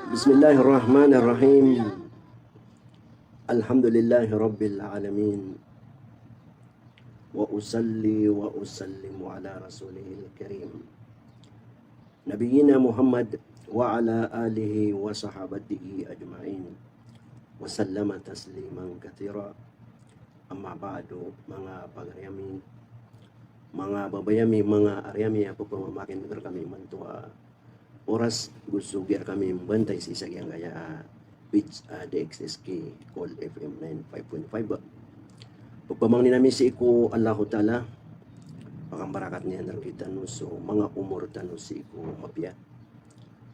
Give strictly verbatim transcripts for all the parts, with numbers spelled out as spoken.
بسم الله الرحمن الرحيم. الحمد لله رب العالمين. وأصلي وأسلم على رسوله الكريم نبينا محمد وعلى آله وصحابته أجمعين وسلم تسليما كثيرا. أما بعد, manga pagari ami, manga babay ami, manga ari ami a pphamakin'g rkami imanto a oras, go so giyangkami mbantay sii sa giyangkaya page a D X S K Cool F M nine five point five. Pphamakin'g ami sii ko Allahu Ta'ala, pakambarakat iyan rkitano so manga omor tano sii ko mapiya.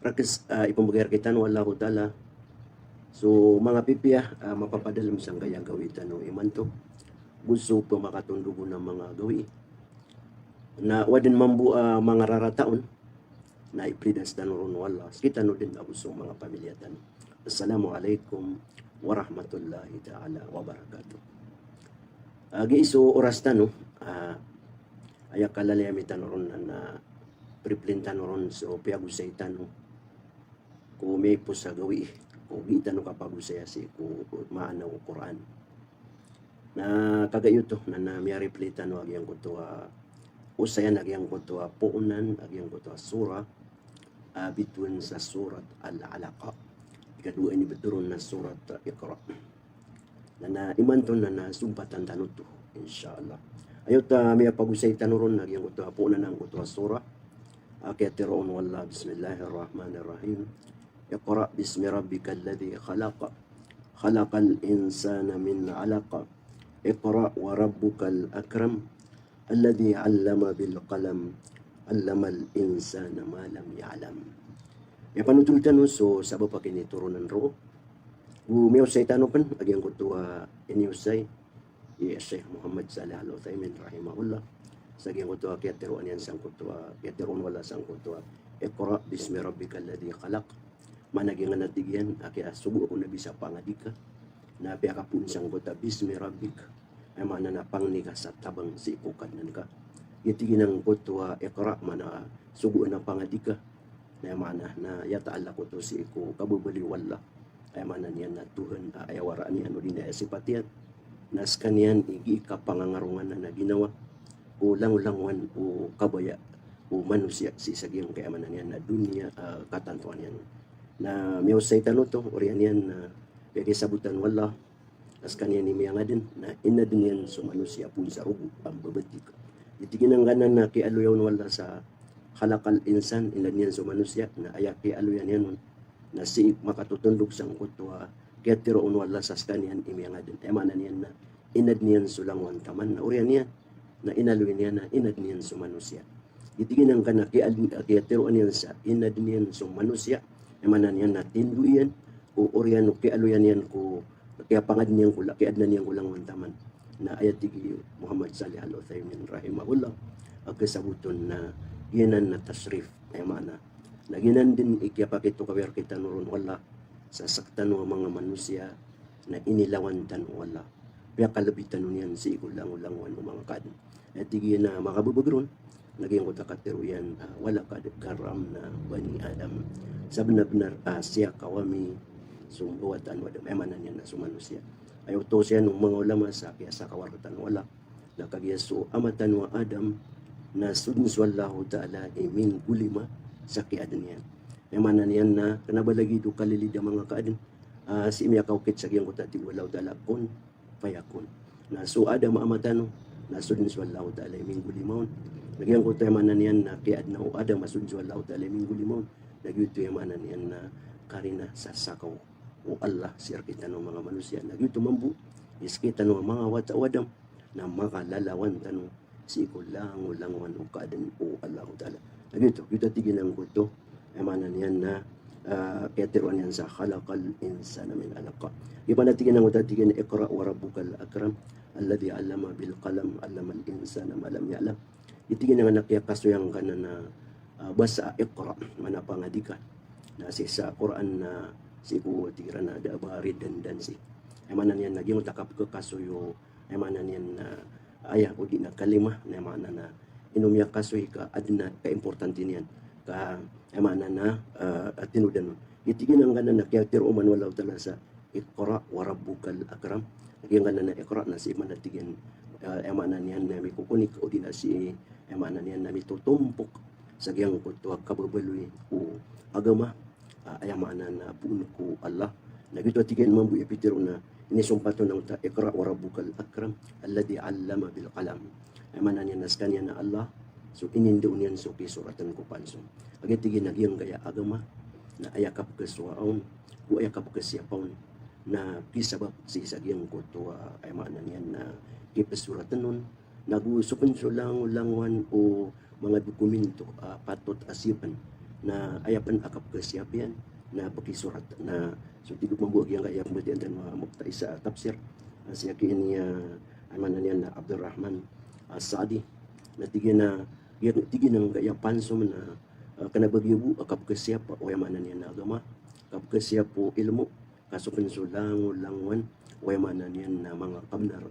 Rakhs, ah, ipmbgay rkitano o Allahu Ta'ala so manga pipiya a mapapadalm sangkaya gawii tano imanto, go so pmakatondogon a manga gawii. Na o adn mambo a manga rarata on, na ipridas tano ron o Allah, skitano dn ago so manga pamilya tano. Assalamu alaikum warahmatullahi ta'ala wabarakatuh. Agi so oras tano, ah, aya kalalaya mi tano ron na, na priplin tano ron so piyagosay tano ko miyaipos a gawii, ko gii tano kapagosaya sii ko maana o Qur'an. Na kagiya oto na, na miyariplay tano a giyangkoto a osayan a giyangkoto a poonan a giyangkoto a surah a bitowan sa Surat Al-Alaq. Ikadowa inibtho ron na Surat Iqra. Na, na imanto na, na sompatan tano oto, insha Allah. Aya oto a miyapagosay tano ron a giyangkoto a poonan angkoto a surah a kiyatharoa on o Allah, Bismillahir Rahmanir Rahim. Iqra bismi rabbikal ladhi khalaq. Khalaqal insana min alaq. Iqra wa rabbukal akram. Alladhi allama bil qalam. Allamal insana ma lam ya'lam. Miyapanotol tano so sabap a kinitoronan roo. Go miyaosay tano pn a giyangkoto a iniosay i Sheikh Muhammad Salih Al-Uthaymin rahimahullah sa giyangkoto a kiyatharoa niyan sangkoto a, kiyatharoa on o Allah sangkoto a Iqra bismi rabbikal ladhi khalaq. Maana giyanan a tig iyan a kiyasogo ako Nabi sa pangadi ka, na piyakapoon sangkoto a bismi rabbik, aya maana na pangni ka sa tabang sii ko Kadnan ka. Aya tig iyan angkoto a Iqra, maana sogoan a pangadi ka, na aya maana na yata'allaq oto sii ko kababaloy o Allah. Aya maana niyan na Tuhan a aya waraan iyan odi na aya sipat iyan. Na skaniyan i gii kapangangarongan a ginawa o langolangowan o kabaya o manosiya sii sa giyangkaya maana niyan na doniya a katantoan iyan. Na miyaosay tano oto, oriyan iyan na piyakisabotan o Allah a skaniyan i miyangadn, na inadn iyan so manosiya poon sa rogo a mbabatik. Aya tig iyan angkanan na kiyaaloya on o Allah sa khalaqal insan, inadn iyan so manosiya, na aya kiyaaloya niyan on na sii makatotondog sangkoto a kiyatharoa on o Allah sa skaniyan i miyangadn. Aya maana niyan na inadn iyan so langowan taman, na oriyan iyan na inaloy niyan na inadn iyan so manosiya. Aya tig iyan angkanan a kiya-, kiyatharoa niyan sa inadn iyan so manosiya, aya maana niyan na tindo iyan, o oriyan o kiyaaloya niyan ko, kiyapangadn iyan ko la-, kiyaadna niyan ko langowan taman. Na aya tig i Muhammad Salih Al-Uthaymin rahimahullah a kasabotan na giyanan na tashrif, aya maana na giyanan dn i kiyapakitokawi rkitano ron o Allah sa sktano a manga manosiya na inilawan tano o Allah. Piyakalbi tano niyan sii ko langolangowan o manga kaadn. Aya tig iyan a makabbagr on na giyangkoto a katharo iyan a, "Walaqad karramna bani Adam." Sabnar-bnar a siyakaw ami so mbawataan o Adam, aya maana niyan na so manosiya. Aya oto siyan o manga ulama sa kiyasakawa rktano o Allah na kagiya so ama tano a Adam na so dn so Allahu Ta'ala i minggolima sa kiyaadn iyan. Aya maana niyan na kna ba lagid o kalilid a manga kaadn, ah, sii miyakaokit sa giyangkoto a tig o Allahu Ta'ala, kun fayakun. Na so Adam a ama tano na so dn so Allahu Ta'ala i minggolima on. Na giyangkoto aya maana niyan na kiyaadna o Adam a so dn so Allahu Ta'ala i minggolima on, na giyoto aya maana niyan na karina sa sakaw o Allah sii rktano a manga manosiya. Na giyoto mambo i sktano a manga wata o Adam na makalalawan tano sii ko langolangowan o kaadn o Allahu Ta'ala. Na giyoto, giyoto a tig iyan angkoto, aya maana niyan na, ah, kiyatharoa niyan sa khalaqal insana min alaq. Giya pn a tig iyan angkoto a tig iyan, "Iqra wa rabbukal akram, alladhi allama bil qalam, allamal insana ma lam ya'lam." Aya tig iyan angkanan a kiyakasoy angkanan a, ah, basa a iqra, maana pangadi ka. Na sii sa Qur'an na sii ko tig iran a da a ba redundancy. Aya maana niyan na giyangkoto a kapkhasoy o, aya maana niyan na ayah odi na kalimah, na aya maana na ino miyakasoy ka adn a kaimportante niyan. Ka, aya maana na, ah, tinodan on. Tig iyan a giyangkanan a kiyatero man o Allahu Ta'ala sa, "Iqra wa rabbukal akram." Giyangkanan a iqra na sii man a tig iyan, ah, aya maana niyan na mikokonik, odi na sii, aya maana niyan na mitotompok sa giyangkoto a kababaloy o agama, ah, aya maana na poon ko Allah. Na giyoto a tig iyan mambo i pitharo na inisompatan o Allah, "Iqra wa rabbukal akram, alladhi allama bil qalam." Aya maana niyan na skaniyan a Allah so inindao niyan so kisoratan ko pansom. Kagiya tig iyan a giyangkaya agama na aya kapkhasowa on, o aya kapkhasiyapa on na kisabap sii sa giyangkoto a, aya maana niyan na kipsoratn on, nago so pn so langolangowan o manga dokumento a patot a siyapn, na aya pn a kapkhasiyap iyan na pkisorat. Na so tig o mambo a giyangkaya pmbatiyaa tano a mabtadi sa tafsir, a sii ki ini, ah, aya maana niyan na Abdurrahman As-Sa'di. Na tig iyan a, tig iyan a giyangkaya pansom na, ah, kna ba giya bo a kapkhasiyapa o aya maana niyan na agama, kapkhasiyapa o ilmo, ka so pn so langolangowan o aya maana niyan na manga kabnar,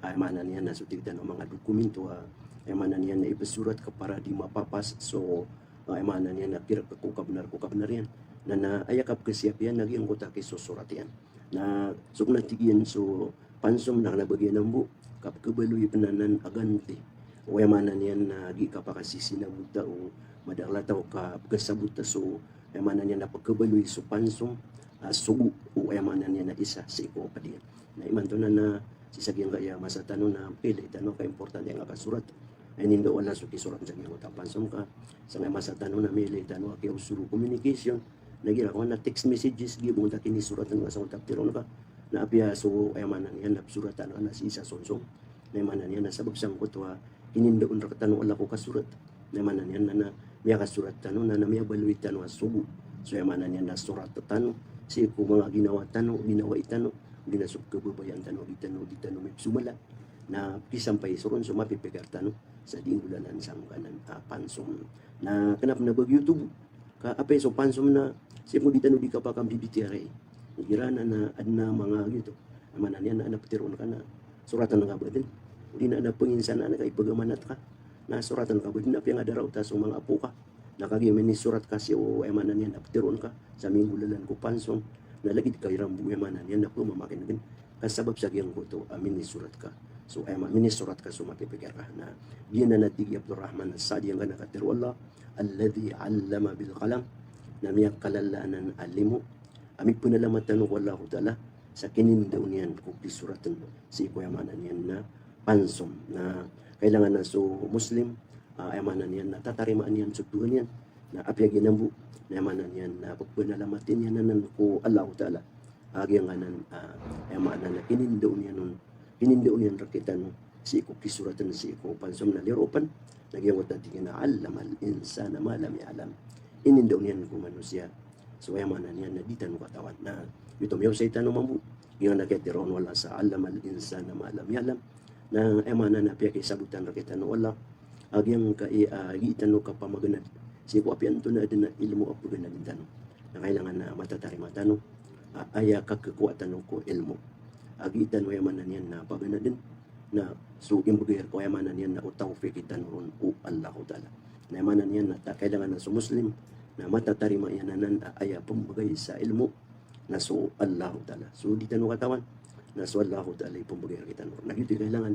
aya maana niyan na so tig tano a manga dokumento a, aya maana niyan na ipsorat ka para di mapapas so, ah, aya maana niyan na kirk ko kabnar, ko kabnar iyan. Na, na aya kapkhasiyap iyan na giyangkoto a kisosorat iyan. Na so pn a tig iyan so pansom na kna ba giyanan bo kapkhabaloy pn anan a ganti o aya maana niyan na gii kapakasisinabota o madakl a taw a kapkhasabota so, aya maana niyan na pkhabaloy so pansom a sogo o aya maana niyan na isa sii ko pd iyan. Na imanto na, na sii sa giyangkaya masa tano na mailay tano a kaimportante angka kasorat. Inindao o Allah so kisorat sa giyangkoto a pansom ka, sangkaya masa tano na mailay tano a kiyaosor o communication. Na igira ko na text messages, giya bo ngkoto a kinisorat ngka sangkoto a ptharoon ka. Na apiya so, aya maana niyan na psorat tano na sii sa sonsong, na aya maana niyan na sabap sangkoto a kinindaon rktano o Allah ko kasorat. Na aya maana niyan na, na miyakasorat tano na, na miyabaloy tano a sogo so, aya maana niyan na sorat tano sii ko manga ginawa tano, ginawai tano, odi na so kababayaan tano, di tano, di tano mipsomala. Na pkisampay so ron so mapipikir tano sa di nggolalan sangkanan a pansom. Na kna pn a ba giyoto bo ka apiya so pansom na sii ko di tano di kapakambibitiyarai. Igira na, na adn a manga giyoto, aya maana niyan na adn a ptharoon ka na soratan ka ba dn, odi na adn a panginsanan ka, ipagamanat ka na soratan ka ba dn, apiya nga da raota so manga apo ka. Na kagiya minisorat ka sii ko, aya maana niyan na ptharoon ka sa minggolalan ko pansom, na lagid ka iran bo, aya maana niyan na pmamakin'gn ka sabap sa giyangkoto a minisorat ka. So, aya ma-, minisorat ka so mapipikir ka. Na giyanan a tig i Abdurrahman As-Sa'di angkanan a katharo o Allah, "Alladhi allama bil qalam." Na miyakalala anan a limo a mipnalamat tano ko Allahu Ta'ala sa kinindao niyan ko kisoratn sii ko, aya maana niyan na pansom. Na kailangan a so Muslim, ah, aya maana niyan na tatarimaan iyan so Tuhan iyan. Na apiya giyanan bo, na aya maana niyan na pphnalamatin iyan anan ko Allahu Ta'ala a giyangkanan, ah, aya maana na kinindao niyan on, kinindao niyan rktano sii ko kisoratn sii ko pansom na liro pn. Na giyangkoto a tig iyan a, "Allamal insana ma lam ya'lam." Inindao niyan ko manosiya so, aya maana niyan na di tano katawan. Na giyoto miyaosay tano mambo, giyangkanan a katharo o Allah sa, "Allamal insana ma lam ya'lam." Na aya maana na piyakaisabotan rktano o Allah a giyangkai a, ah, gii tano kapamaganad sii ko apiya antonaa dn a ilmo a paganadn tano. Na kailangan a matatarima tano a, ah, aya kakhakowa tano ko ilmo a gii tano, aya maana niyan na, paganadn, na so imbgay rka, aya maana niyan na, o tawfiq tano ron o Allahu Ta'ala. Na aya maana niyan na ta-, kailangan a so Muslim na matatarima iyan anan a, ah, aya pmbgay sa ilmo na so Allahu Ta'ala. So di tano katawan na so Allahu Ta'ala i pmbgay rktano. Na giyoto i kailangan,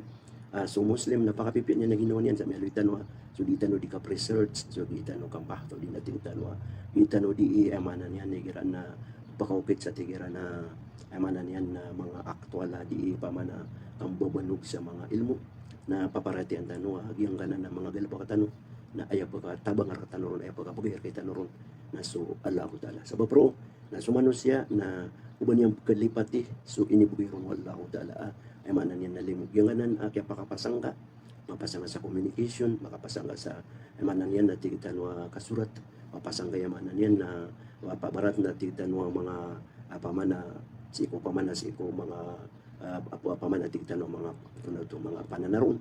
ah, so Muslim na pakapipiya niyan a ginawa niyan sa miyaaloy tano a, so di tano di kap-research, so di tano kampahto, di na tig tano a, di tano di, aya maana niyan na igira na pakaokit sa tig iran a, aya maana niyan na manga aktual a di pamana kambabanog sa manga ilmo. Na paparatiyayaan tano a giyangkanan a manga galbk tano na aya pkhatabang rktano ron, aya pkhabgay rktano ron na so Allahu Ta'ala. Sabap roo na so manosiya na oba niyan pkhalipati so inibgay ron o Allahu Ta'ala a, aya maana niyan na limo. Giyangkanan a kiyapakapasang ka, mapasang ka sa communication, makapasang ka sa, aya maana niyan na tig tano a kasorat, mapasang ka, aya maana niyan na, mapabarat na tig tano a manga, apa mana, sii ko pamana, sii ko manga, ah, apo, apa mana tig tano a manga, ano to, manga pananaron.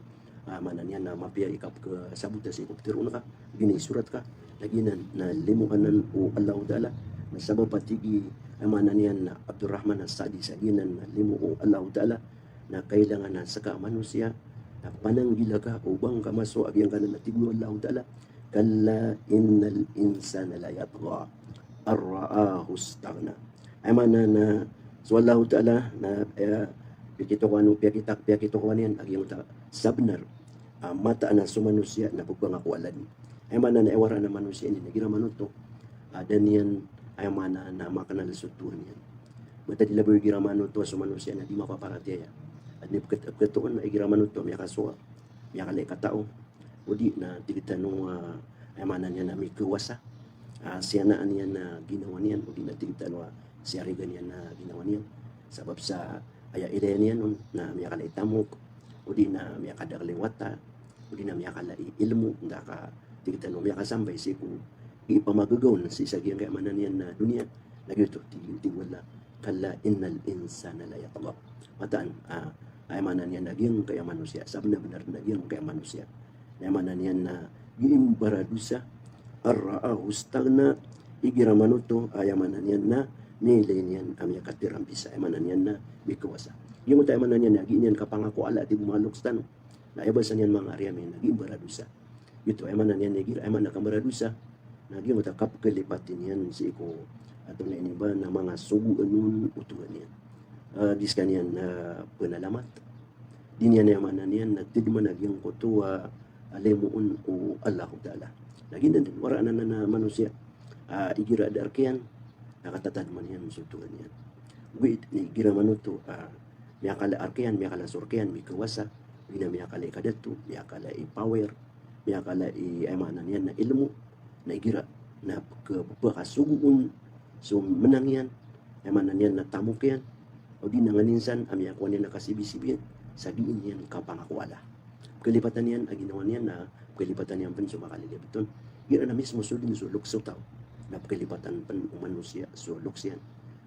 Ah, maana niyan na mapiya i kapkhasabota sii ko ptharoon ka, gina i sorat ka, na giyanan na limo anan o Allahu Ta'ala. Na sabap a tig i, aya maana niyan na, Abdurrahman As-Sa'di sa giyanan na limo o Allahu Ta'ala, na kailangan a ska a manosiya na pananggila ka o ba ngka masowa a giyangkanan a tig o Allahu Ta'ala, "Kalla innal insana layatgha." an ra'ahu istaghna. Aya maana na so Allahu Ta'ala na, eh, piyakitokawan, piyakitak-, piyakitokawan iyan a giyoto a sabnar a mataan a so manosiya na pphangakowala dn. Aya maana na aya waraan a manosiya ini na igira manoto a da niyan, aya maana na makanal so Tuhan iyan. Matad i labaw igira manoto a so manosiya na di mapaparatiyaya. Adn i pkhat-, pkhatoon a igira manoto a miyakasowa, miyakala i katao, odi na tig tano a, aya maana niyan na mikawasa. Ah, siyanaan iyan a ginawa niyan, odi na tig tano a siyarigan iyan a ginawa niyan. Sabap sa aya ilaya niyan on na miyakala i tamok, odi na miyakadakl i wata, odi na miyakala i ilmo, nda ka tig tano miyakasambay sii ko ipamagagaw on sii sa giyangkaya maana niyan na doniya. Na giyoto, tig, tig o Allah, "Kalla innal insana layatgha." Mataan, ah, aya maana niyan na giyangkaya manosiya, sabnar-bnar na giyangkaya manosiya na aya maana niyan na giimbaradosa, an ra'ahu istaghna, igira manoto, aya maana niyan na miyailay niyan a miyakatirambisa, aya maana niyan na mikawasa. Giyoto aya maana niyan na gii niyan kapangakowala, tig o manga loks tano. Na aya basa niyan manga ari ami na giimbaradosa. Giyoto aya maana niyan na igira, aya maana kambaradosa na giyoto a kapkhalipati niyan sii ko, antonaa ini ba, na manga sogoan on o Tuhan iyan. Ah, di skaniyan, ah, pnalamat. Di niyan, aya maana niyan na tadman a giyangkoto a limo on o Allahu Ta'ala. Na giyanan dn, waraan anan a manosiya a igira da a rk iyan na katatadman iyan so Tuhan iyan. Ogaid na igira manoto a miyakala a rk iyan, miyakala so rk iyan, mikawasa, odi na miyakala i kadato, miyakala i power, miyakala i, aya maana niyan na ilmo, na igira na pk-, pphakasogo on so mnang iyan, aya maana niyan na tamok iyan, odi na nganin san a miyakowa niyan a kasibi-sibi iyan, sa gii niyan kapangakowala. Pkhalipatan iyan a ginawa niyan na pkhalipatan iyan pn so makalilibet on. Igira na mismo so dn so loks o taw na pkhalipatan pn o manosiya so loks iyan.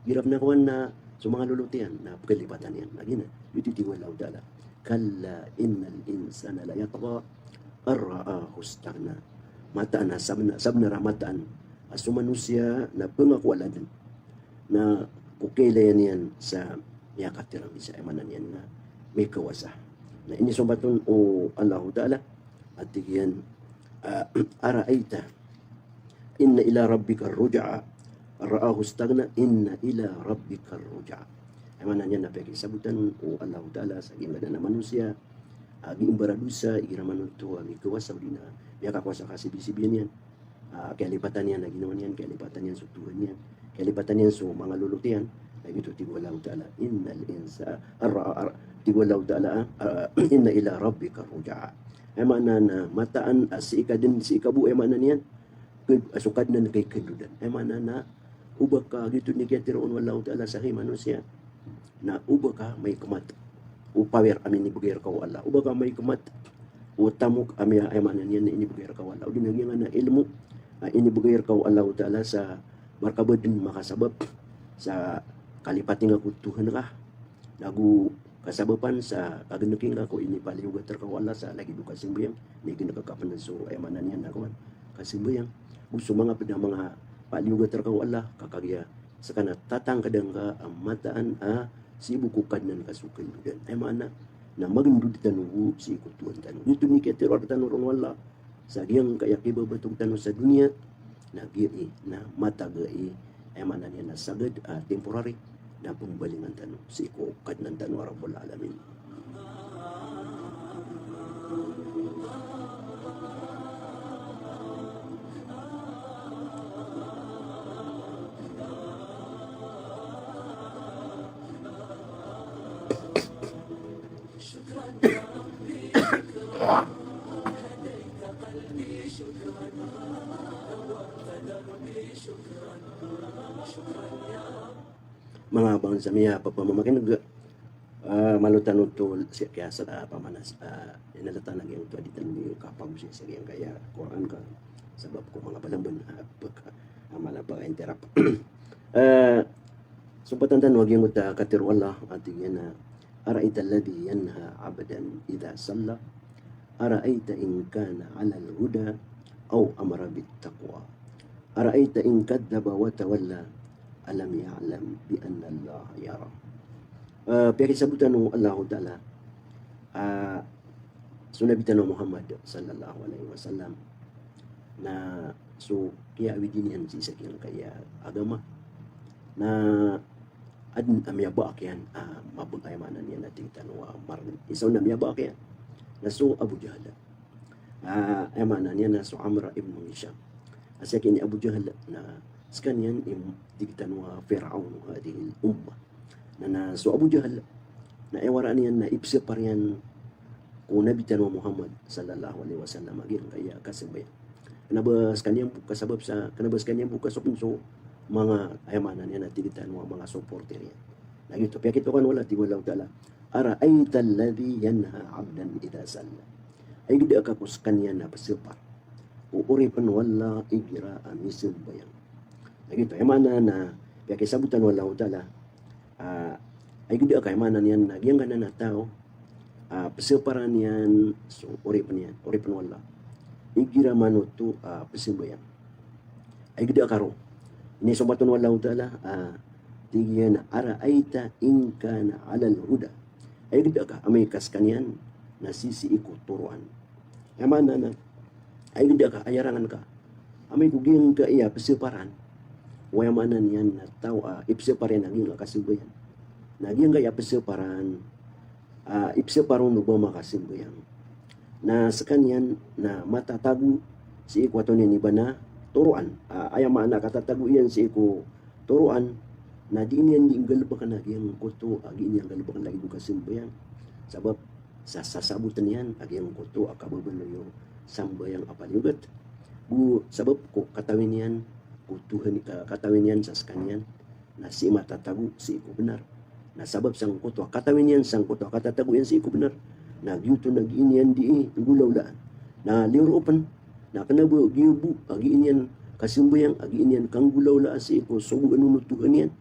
Igira pn a kowan na so manga lolot iyan na pkhalipatan iyan. Na giyanan, giyoto i tig o Allahu Ta'ala, "Kalla innal insana layatgha an ra'ahu istaghna." Mataan a sabnar, sabnar a mataan a so manosiya na pphangakowala dn na ko kailaya niyan sa miyakatirambisa, aya maana niyan na mikawasa. Na inisombat on o Allahu Ta'ala a tig iyan, ah, "Ara'aita, inna ila rabbika ruj'a, ra'ahu istaghna, inna ila rabbika ruj'a." Aya maana niyan na piyakisabotan o Allahu Ta'ala sa giyangkanan a manosiya a giimbaradosa igira manoto a mikawasa odi na miyakakowa sa kasibi-sibi niyan. Ah, kiyalipatan iyan a ginawa niyan, kiyalipatan iyan so Tuhan iyan, kiyalipatan iyan so manga lolot iyan. Na giyoto tig o Allahu Ta'ala, "Innal insa-, ar-, ar-," tig o Allahu Ta'ala, ah, ah, "Inna ila rabbika ruj'a." Aya maana na mataan a sii ka dn, sii ka bo, aya maana niyan, ked-, so Kadnan ka i kendodan. Aya maana na oba ka giyoto dn i kiyatharoa on o Allahu Ta'ala sa hay manosiya na oba ka maikmat o power a minibgay rka o Allah. Oba ka maikmat o tamok a miya-, aya maana niyan na inibgay rka o Allah. Odi na giyangkanan a ilmo a inibgay rka o Allahu Ta'ala sa ba rka ba dn makasabap sa kalipati ngka ko Tuhan ka, nago kasabapan sa kagnki ngka ko inipaliyogat rka o Allah sa lagid o kasambayang, na ignk ka pn so, aya maana niyan na kowan, kasambayang. Go so manga pd a manga paliyogat rka o Allah, ka kagiya ska na tatangkda ngka a mataan a sii bo ko Kadnan ka so kendodan. Aya maana na magndod tano bo sii ko Tuhan tano. Giyoto dn i kiyatharoa rktano ron o Allah sa giyangkaya kibabatog tano sa doniya, na giya i na mataga i, aya maana niyan na sagad a temporary, na pmbalingan tano sii ko Kadnan tano a Rabbul Alamin. Manga bangsa mi a pphamakin'g, ah, malo tano to si kiyasa, ah, pamanas, ah, inalatan lagi ang to di tano di kapagosay sa giyangkaya Quran ka sabap ko manga balamban, ah, pag, ah, mala pag-interrupt. Ah, sumpatan tano a giyangkoto a katharo o Allah, a tig iyan a, "Ara'ayta alladhi yanha 'abdan idha salla, ara'ayta in kana 'alal huda aw amara bit taqwa, ara'ayta in kadhdhaba wa tawalla, alam ya'lam bi anna Allaha yara." Ah, piyakisabotan o Allahu Ta'ala, ah, so Nabi tano Muhammad sallallahu alaihi wasallam na So, kiyaawid iyan sii sa giyangkaya agama. Na adn a miyabaak iyan, ah, mabg, aya maana niyan na tig tano a margn. Isa on a miyabaak iyan na so Abu Jahl. Ah, aya maana niyan na so Amr ibn Hisham. A sii ki ini Abu Jahl na skaniyan i tig tano a Fir'awn hadhihil ummah. Na, na so Abu Jahl na aya waraan iyan na ipsapar iyan ko Nabi tano a Muhammad sallallahu alaihi wasallam a giyangkaya kasambayang. Kna ba skaniyan bo kasabap sa, kna ba skaniyan bo kasopn so manga, aya maana niyan na tig tano a manga supporter iyan. Na giyoto, piyakitokan o Allah, tig o Allahu Ta'ala, "Ara'ayta alladhi yanha 'abdan idha salla." Ay gda ka ko skaniyan a psapar ko oripn o Allah igira a misambayang. Na giyoto, aya maana na piyakisabotan o Allahu Ta'ala, ah, ay gda ka, aya maana niyan na giyangkanan a taw, ah, psaparan iyan so oripn iyan, oripn o Allah igira manoto, ah, psambayang. Ay gda ka roo. Inisompat on o Allahu Ta'ala, ah, tig iyan a, "Ara'ayta in kana 'alal huda." Ay gda ka amay ka skaniyan na sisii ko toroan. Aya maana na, ay gda ka, aya rangan ka, amay ko giyangkaya psaparan o, aya maana niyan na taw a ipsapar iyan a giyangkaya kasambayang. Na giyangkaya psaparan, ah, ipsapar on o ba makasambayang. Na skaniyan na matatago sii ko, antonaa ini ba na, toroan. Ah, aya maana katatago iyan sii ko toroan, na di niyan di nggalbkn a giyangkoto a gii niyan nggalbkn lagid o kasambayang. Sabap sa sasabotn iyan a giyangkoto a kababaloy o sambayang a paliogat. Go sabap ko katawi niyan ko Tuhan, ka-, katawi niyan sa skaniyan na sii matatago sii ko bnar. Na sabap sangkoto a katawi niyan sangkoto a katatago iyan sii ko bnar, na giyoto na gii niyan di nggolawlaan. Na liyo roo pn, na kna ba giya bo a gii niyan kasambayang a gii niyan kanggolawlaa sii ko sogoan on o Tuhan iyan,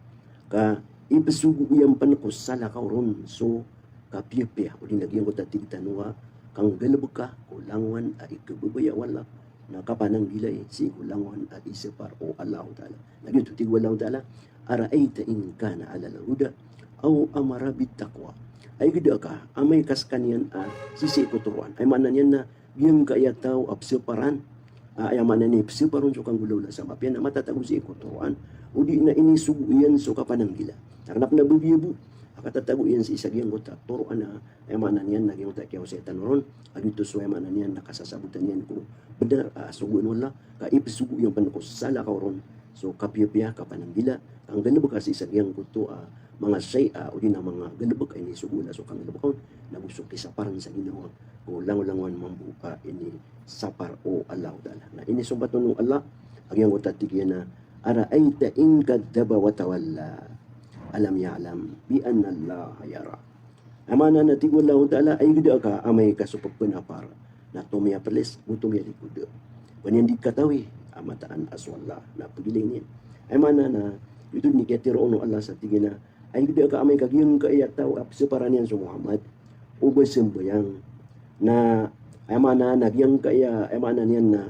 ka ipsogo iyan pn ko salakaw ron so kapiyapiya, odi na giyangkoto a tig tano a kanggalbka ko langowan a ikababaya o Allah, na kapananggilai sii ko langowan a isapar o Allahu Ta'ala. Na giyoto tig o Allahu Ta'ala, "Ara'ayta in kana 'alal huda aw amara bit taqwa." Ay gda ka amay ka skaniyan a sisii ko toroan. Aya maana niyan na giyangkaya taw a psaparan, ah, aya maana niyan psaparon so kanggolawla sa mapiya na matatago sii ko toroan, odi na inisogo iyan so kapananggila. Karna pn a ba giya bo a katatago iyan sii sa giyangkoto a toroan a, aya maana niyan na giyangkoto a kiyaosay tano ron, a giyoto so, aya maana niyan na kasasabotan iyan ko bnar a sogoan o Allah, ka ipsogo iyan pn ko salakaw ron so kapiyapiya, kapananggila, kanggalbka sii sa giyangkoto a manga shay'a, odi na manga galbk a inisogo o Allah so kanggalbk on, na go so kisaparan sa ginawa ko langolangowan mambo a inisapar o Allahu Ta'ala. Na inisompat on o Allah a giyangkoto a tig iyan a, "Ara'ayta in kadhdhaba wa tawalla, alam ya'lam bi annallaha yara." Aya maana na tig o Allahu Ta'ala, ay gda ka amay ka so pphanapar na tomiyapls go tomiyalikod. Ba niyan di katawi a mataan a so Allah na pagilay niyan. Aya maana na, giyoto dn i kiyatharoa on o Allah sa tig iyan a, ay gda ka amay ka giyangkaya taw a psaparan iyan so Muhammad o ba sambayang. Na aya maana na giyangkaya, aya maana niyan na,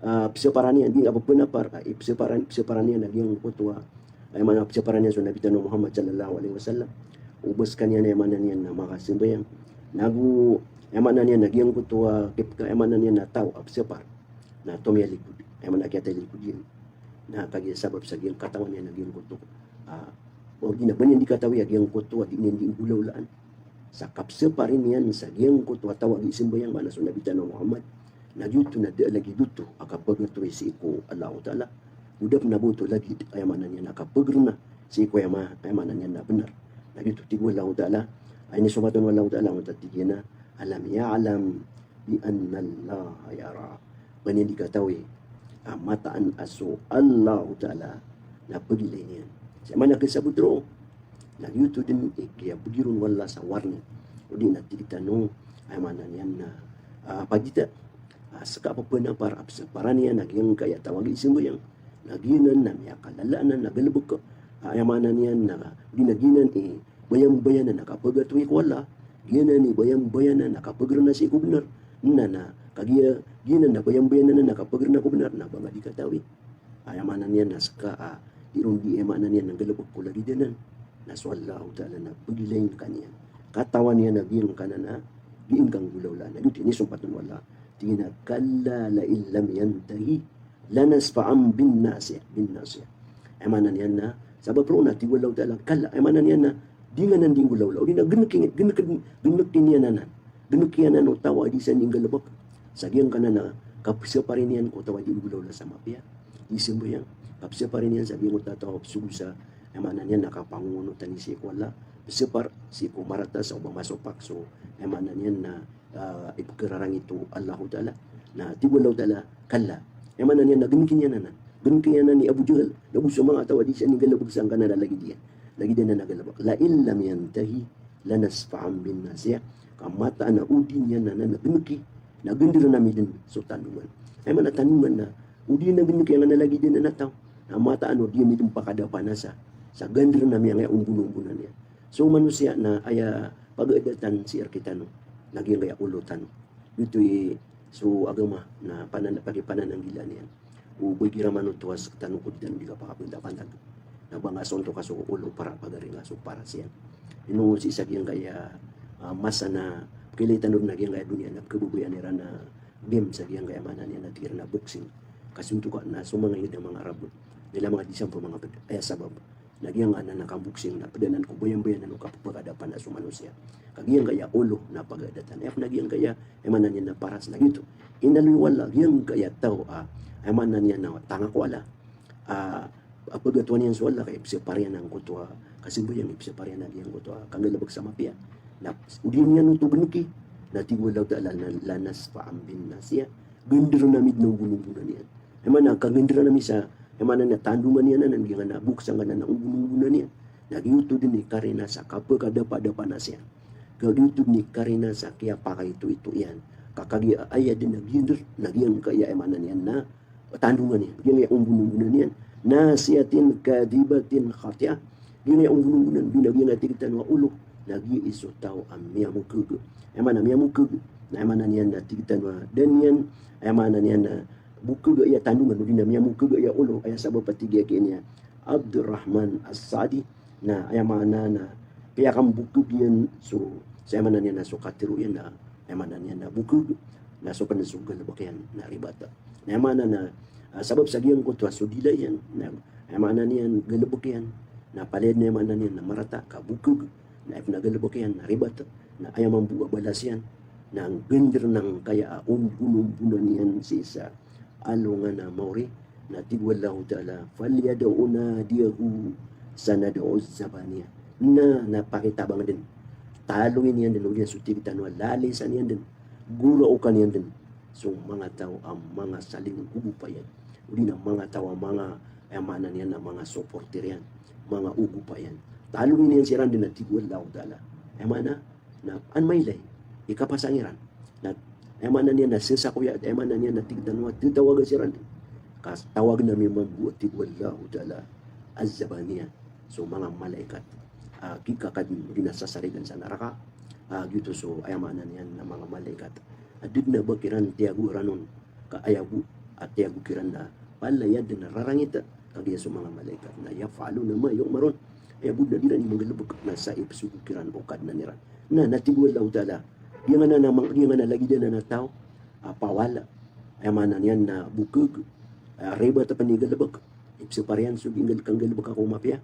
ah, psaparan iyan, di nga pphanapar, ah, ipsaparan, psaparan iyan a giyangkoto a, aya maana psaparan iyan so Nabi tano Muhammad sallallahu alaihi wasallam o ba skaniyan, aya maana niyan na makasambayang. Na go, aya maana niyan na giyangkoto a kipka, aya maana niyan na taw a psapar na tomiyalikod. Aya maana kiyatalikod iyan. Na kagiya sabap sa giyangkatawan iyan a giyangkoto, ah, odi na ba niyan di katawi a giyangkoto a di niyan di nggolawlaan sa kapsaparin iyan sa giyangkoto a taw a gii sambayang, maana so Nabi tano Muhammad. Na giyoto na da a lagid oto a kapagatoy sii ko Allahu Ta'ala. Oda pn a ba oto lagid, aya maana niyan na kapagrna sii ko, aya ma-, aya maana niyan na bnar. Na giyoto tig o Allahu Ta'ala, a inisompat on o Allahu Ta'ala, a tig iyan a, "Alam ya'lam bi annallaha yara." Ba niyan di katawi a mataan a so Allahu Ta'ala na pagilay niyan. Sa aya maana kasabot roo, na giyoto dn i kiyabgi ron o Allah sa warning. Odi na tig tano, aya maana niyan na, ah, pagita, ah, ska a pphanapar a psaparan iyan a giyangkaya taw a gii sambayang. Na giyanan na miyakalala anan a galbk, ah, aya maana niyan na, odi na giyanan i bayambayanan a kapagatoy ko Allah, giyanan i bayambayanan a kapagrna sii ko bnar. Na, na kagiya giyanan na bayambayanan a kapagrna ko bnar na ba nga di katawi. Aya maana niyan na ska a, di ron di, aya maana niyan na nggalbk ko lagid anan. Na so Allahu Ta'ala na pagilay ngka niyan. Katawan iyan a giyangkanan a gii ngka nggolawlaan. Na giyoto i inisompat on o Allah. Tig iyan a, "Kalla la'in lam yantahi lanasfa'an bin-nasiyah, bin-nasiyah. Aya maana niyan na, sabap roo na tig o Allahu Ta'ala, kalla, aya maana niyan na, di nga anan di nggolawla, odi na gnki, gnki, gnki niyan anan. Gnki anan o taw a di san di nggalbk sa giyangkanan a kapsapari niyan ko taw a di nggolawla sa mapiya, di sambayang. Kapsapari niyan sa giyangkoto a taw a psogo sa, aya maana niyan na kapangongonotan iyan sii ko Allah, psapar sii ko marata sa oba masopak so, aya maana niyan na ah, ipkhararangit o Allahu Ta'ala. Na tig o Allahu Ta'ala, kalla. Aya maana niyan na gnki niyan anan. Gnki anan i Abu Jahal. Na go so manga taw a di san di nggalbk sangkanan a lagid iyan. Lagid iyan anan a galbk. La'in lam yantahi lanasfa'an bin-nasiyah. Ka mataan a o di niyan anan a gnki, na gndrn ami dn so tandongan. Aya maana tandongan na o di niyan gnki angkanan a lagid iyan anan a taw, na mataan o di ami dn pakadapanasa sa gndrn ami angkaya ombononbonan iyan. So manosiya na aya pagadatan sii rktano na giyangkaya olo tano. Giyoto i so agama na panan-, pakipanananggilaan iyan. O ba igira manoto a sktano ko di tano di kapakapantapantag. Na ba nga sonto ka so olo para pagari nga so paras iyan. Ino sii sa giyangkaya, ah, masa na pkhailay tano dn a giyangkaya doniya na pkhababayaan iran a game sa giyangkaya maana niyan na tig iran a boxing. Ka sonto ka na so manga ingd a manga Arab, ila manga di san pman manga pd. Aya sabap na giyangkanan a kaboxing na pd anan ko bayambayanan o kapphakadapanasa o manosiya. Ka giyangkaya olo na pagadatan. Aya pn a giyangkaya, aya maana niyan na paras na giyoto. Inaloy o Allah giyangkaya taw a, aya maana niyan na tanga ko Allah. Ah, a pagatoan iyan so Allah ka ipsapar iyan angkoto a kasambayang, ipsapar iyan a giyangkoto a kanggalbk sa mapiya. Na o di niyan oto gnki, na tig o Allahu Ta'ala na lanasfa'an bin-nasiyah. Gndrn ami dn a ombononbonan iyan. Aya maana ka gndrn ami sa, aya maana na tandongan iyan anan giyangkanan a boxing angkanan a ombononbonan iyan. Na giyoto dn i karina sa kapkhadapadapanasa iyan. Ka giyoto dn i karina sa kiyapakaitoito iyan. Ka kagiya aya dn a gndr, na giyangkaya aya maana niyan na tandongan iyan, giyangkaya ombononbonan iyan. Nasiyatin kadhibatin khati'ah. Giyangkaya ombononbonan, di na giyangkaya tig tano a olo, na giya i so taw a miyamokhag. Aya maana miyamokhag, na aya maana niyan na tig tano a da niyan, aya maana niyan na bokhag aya tandongan, odi na miyamokhag aya olo, aya sabap a tig iyan ki Abdurrahman As-Sa'di, na aya maana na piyakambokhag iyan so, sa aya maana niyan na so katharo iyan na, aya maana niyan na bokhag, na so pn so galbk iyan na ribat. Na aya maana na, ah, sabap sa giyangkoto a so dila iyan, na aya maana niyan galbk iyan, na palaya dn aya maana niyan na marata ka bokhag, na aya pn a galbk iyan na ribat, na aya mambo a balas iyan na gndr angkaya a ombononbonan iyan sii sa alongan a maori, na tig o Allahu Ta'ala, "Falyad'u nadiyahu sanad'uz zabaniyah." Na, na pakitabang dn. Taloy niyan dn, odi na so tig tano a lalisan iyan dn. Goraokan iyan dn so manga taw a manga salinggogopa iyan. Odi na manga taw a manga, aya maana niyan na manga supporter iyan. Manga ogopa iyan. Taloy niyan siran dn a tig o Allahu Ta'ala. Aya maana, na an mailay i kapasang iran. Na aya maana niyan na sesakoya, aya maana niyan na tig tano a tatawaga siran. Ka tawagn ami mambo a tig o Allahu Ta'ala, az-zabaniyah. So manga malaikat a kikakadn, odi na sasarigan sa naraka. Ah, giyoto so aya maana niyan na manga malaikat a da dn a ba kiran tiyago ranon. Ka aya bo a tiyago kiran na palaya dn a rarangit, kagiya so manga malaikat na yaf'aluna ma yu'marun. Aya bo dn a di iran manggalbk na sa ipsogo kiran o Kadnan iran. Na, na tig o Allahu Ta'ala, giyangkanan a mang-, giyangkanan a lagid anan a taw a pawala, aya maana niyan na bokhag, a ribat a pn i galbk, ipsapar iyan so ginggal-, kanggalbka ko mapiya.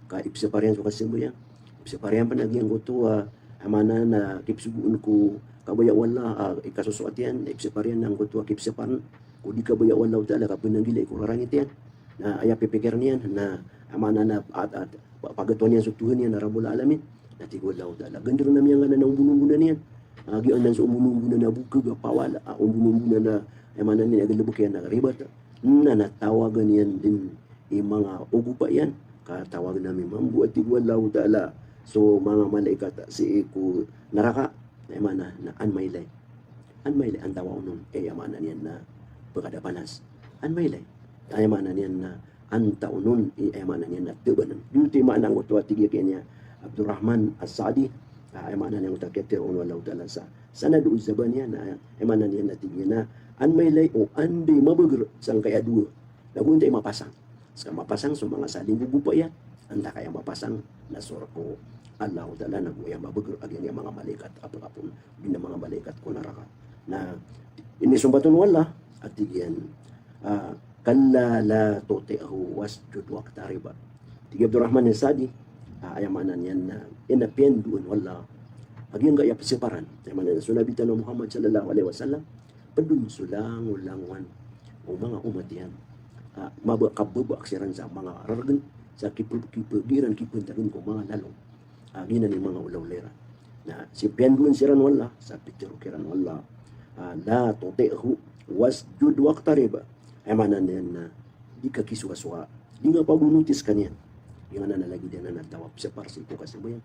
Ka ipsapar iyan so kasambayang. Ipsapar iyan pn a giyangkoto a, aya maana na kipsogoon ko kabaya o Allah, a, ikasosoat iyan, ipsapar iyan angkoto a kipsaparn ko di kabaya o Allahu Ta'ala ka pnanggilai ko rarangit iyan. Na aya pipikirn iyan na, aya maana na at, at, pa-, pagatoan iyan so Tuhan iyan a Rabbul Alamin. Na tig o Allahu Ta'ala, gndrn ami angkanan a ombononbonan iyan. A, giyanan so ombononbonan a bokhag a pawala, a, ombononbonan a, aya maana niyan a galbk iyan a ribat. Na, na tawagan iyan dn i manga ogopa iyan, ka tawagn ami mambo a tig o Allahu Ta'ala so manga malaikat sii ko naraka. Aya maana na an mailay. An mailay antawaa on, aya maana niyan na pkadapanas. An mailay. Aya maana niyan na antawaa on, aya maana niyan na tabanan. Giyoto i maana angkoto a tig iyan ki Abdurrahman As-Sa'di. A, aya maana niyan angkoto a kiyatharo on o Allahu Ta'ala sa sanad'uz zabaniyah, na aya maana niyan na tig iyan a an mailay o anda i mabagr sangkaya dowa. Nago anda i mapasang. Ska mapasang so manga salinggogopa iyan. Antaa kaya mapasang na so rk o Allahu Ta'ala, nago aya mabagr a giyangkaya manga malaikat a pkapon, odi na manga malaikat ko naraka. Na inisombat on o Allah a tig iyan, a, "Kalla la tuti'hu wasjud waqtarib." Tig i Abdurrahman As-Sa'di, ah, aya maana niyan na, aya na piyandoon o Allah a giyangkaya psaparan. Aya maana niyan so Nabi tano a Muhammad sallallahu alaihi wasallam, pd on so langolangowan o manga omat iyan. Ah, maba, kababak siran sa manga rargn, sa kipe-, kipe-, giran kipantagn ko manga lalong. Ah, giyanan i manga olaola iran. Na, si piyandoon siran o Allah, sa pitharo kiran o Allah, ah, "La tuti'hu wasjud waqtarib." Aya maana niyan na, di ka kisowasowa, di nga pagonoti skaniyan. Giyanan a lagid iyan a taw a psapar sii ko kasambayang.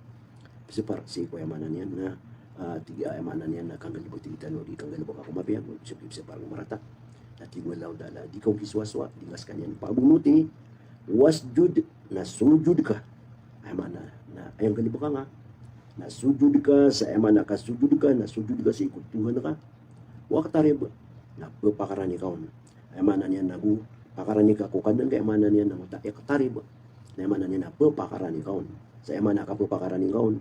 Psapar sii ko, aya maana niyan na, ah, tig a, aya maana niyan na kanggalbk, tig tano, di kanggalbk ka ko mapiya, psapar ko marata. Na tig o Allahu Ta'ala, di ka kisowasowa, di nga skaniyan pagonoti, wasjud, na sojod ka. Aya maana, na aya nggalbk ka nga, na sojod ka, sa aya maana ka sojod ka, na sojod ka sii ko Tuhan ka. Waqtarib, na phakarani ka on. Aya maana niyan na go, phakarani ka ko Kadnan ka, aya maana niyan na go ta iqtarib. Na aya maana niyan na phakarani ka on. Sa aya maana ka phakarani ka on,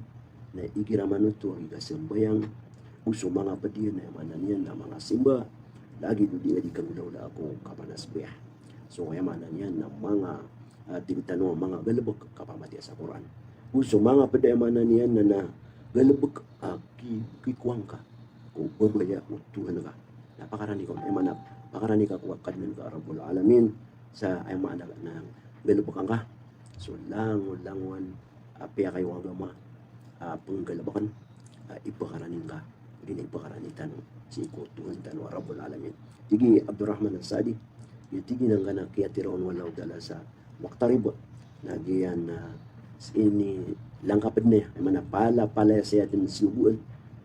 na igira manoto a giya sambayang, go so manga pd iyan, aya maana niyan na manga simba, lagid o di nga di kanggolawlaa ko kapanasbih. So, aya maana niyan na manga, ah, tig tano a manga galbk kapamatiya sa Qur'an. Go so manga pd, aya maana niyan na, na galbk a ki-, kikowa ngka ko babaya o Tuhan ka. Na phakarani ka on, aya maana, phakarani ka ko Kadnan ka Rabbul Alamin, sa aya maana na galbk ka ngka so langolangowan a piyakay o agama a pnggalbkn, a iphakarani ngka, di na iphakarani tano sii ko Tuhan tano a Rabbul Alamin. Tig i Abdurrahman As-Sa'di, aya tig iyan angkanan a kiyatharoa on o Allahu Ta'ala sa waqtarib, na giyanan, ah, inilangkap dn iyan, aya maana palapalaya saya dn siyogoan.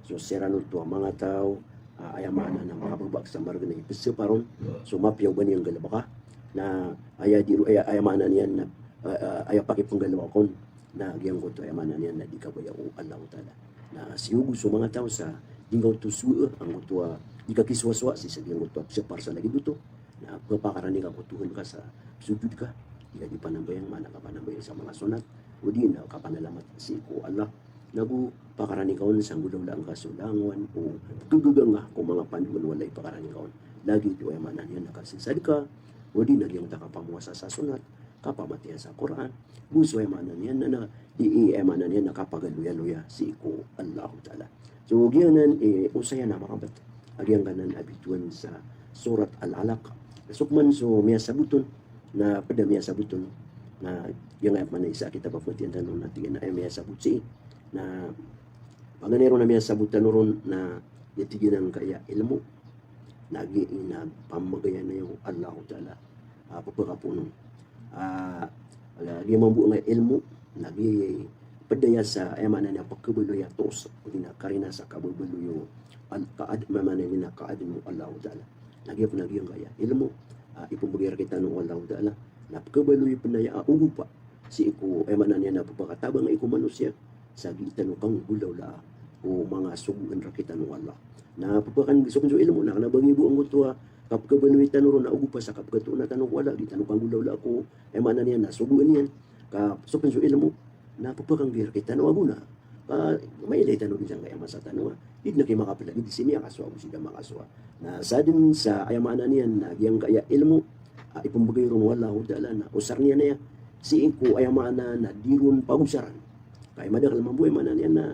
So siran oto a manga taw, ah, aya maana na makababak sa margn a ipsapar on so mapiya o ba niyan nggalbka. Na aya di ro, aya, aya maana niyan na, ah, ah, aya pakipnggalbka on na giyangkoto, aya maana niyan na di kabaya o Allahu Ta'ala. Na siyogo so manga taw sa di ngka oto sowa, angkoto a di ka kisowasowa sii sa giyangkoto a psapar sa lagid oto. Na phakarani ka ko Tuhan ka sa sojod ka, di ka di panambayang, maana kapanambayang sa manga sonat, o di na kapanalamat sii ko Allah. Na go phakarani ka on sa nggolawlaa ngka so langowan o kagaga ngka ko manga pandoan o Allah i phakarani ka on. Lagid o, aya maana niyan na kasasadka, o di na giyangkoto a kapamowasa sa sonat, kapamatiya sa Qur'an, go so, aya maana niyan na, na, di, aya maana niyan na kapagaloyaloya sii ko Allahu Ta'ala. So giyanan i osayan a makabat a giyangkanan a bitowan sa Surat Al-Alaq. So pman so miyasabot on, na pd a miyasabot on, na giyangkaya pman a isa a kitab a pmbatiyan tano na tig iyan a aya miyasabot sii, na paganay ron a miyasabot tano ron na aya tig iyan angkaya ilmo, na giya i na pamagayan iyo o Allahu Ta'ala a pphakapoon on. Ah, lagid mambo angkaya ilmo, na giya i pd aya sa, aya maana niyan, pkhabaloy a toos, o di na karina sa kababaloy o al-, kaad-, aya maana niyan na kaadn o Allahu Ta'ala. Na giya pn a giyangkaya ilmo a ipmbgay rktano o Allahu Ta'ala, na pkhabaloy pn aya a ogopa sii ko, aya maana niyan na pphakatabang i ko manosiya sa di tano kanggolawlaa ko manga sogoan rktano o Allah. Na pphakanggisokin so ilmo na kna ba giya bo angkoto a kapkhabaloy tano ron a ogopa sa kapkhatoon tano ko Allah, di tano kanggolawlaa ko, aya maana niyan na sogoan iyan. Ka so pn so ilmo na pphakanggi rktano a gona. Ka mailay tano dn sangkaya masa tano a di dn a kimakaplag, di sii miyakasowa, go sii da makasowa. Na sadn sa, aya maana niyan na giyangkaya ilmo a ipmbgay ron o Allahu Ta'ala na osarn iyan aya sii ko, aya maana na di ron pagosaran. Ka aya madakl mambo, aya maana niyan na,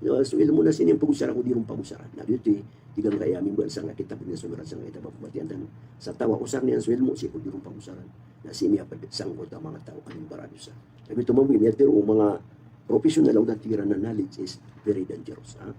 ya, so ilmo na sii niyan pagosaran ko di ron pagosaran. Na giyoto i tig angkaya mimbaal sangkaya kitab, niyan somiyorat sangkaya kitab a pmbatiyan tano. Sa taw a osarn iyan so ilmo sii ko di ron pagosaran, na sii miyapd sangkoto a manga taw a mimbaradosa. Lagid oto mambo i miyatharo o manga professional a oto a tig iran a knowledge is very dangerous, ha?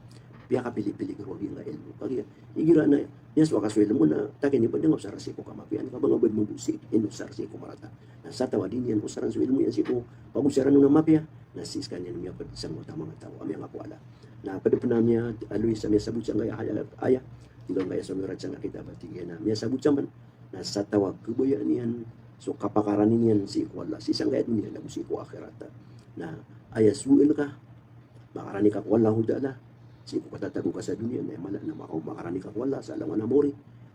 Piyakapilipili ko giyangkaya ilmo. Kagiya igira na miyasowa ka so ilmo na takini pd a nga osara sii ko kamapiyaan, ka ba nga ba mambo sii inosar sii ko marata. Na sa taw a di niyan osaran so ilmo iyan sii ko pagosaran on a mapiya, na sii skaniyan miyapd sangkoto a manga taw a miyangako o Allah. Na pd pn a miyaaloy sa miyasabot sangkaya aya, aya, tig angkaya somiyorat sangkaya kitab a tig iyan a miyasabot sa man na sa taw a kabayaan iyan so kapakarani niyan sii ko Allah sii sangkaya doniya ago sii ko akhirat. Na aya sogoan ka, makarani ka ko Allahu Ta'ala sii ko katatago ka sa doniya, na aya mala na maka-, makarani ka ko Allah sa langowan a maori,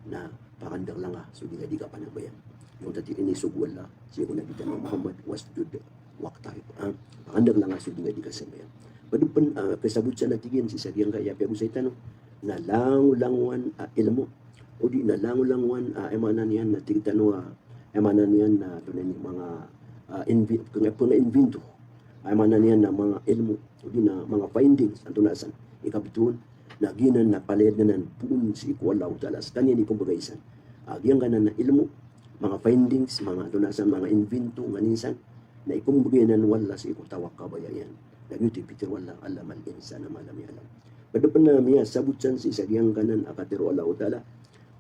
na pakandakla ngka so di nga di kapanambayang. Giyangkoto a tig iyan a sogo o Allah sii ko Nabi tano a Muhammad, wasjud waqtarib. Ah, pakandakla ngka so di nga di kasambayang. Pd pn, ah, kasabot sa na tig iyan sii sa giyangkaya piyagosay tano na langolangowan a ilmo, o di na langolangowan a, aya maana niyan na tig tano a, aya maana niyan na tonaa ini manga, ah, invi-, panga-, panga-invento. Aya maana niyan na manga ilmo, odi na manga findings, antonaa san i kabtowan, na giyanan na palaya dn anan poon sii ko Allahu Ta'ala, skaniyan i pmbgay san. Ah, giyangkanan a ilmo, manga findings, manga antonaa san, manga invento, nganin san, na ipmbgay anan o Allah sii ko taw a kabaya iyan. Na giyoto i pitharo o Allah, "Allamal insana ma lam ya'lam." Pd pn a miyasabot san sii sa giyangkanan a katharo o Allahu Ta'ala,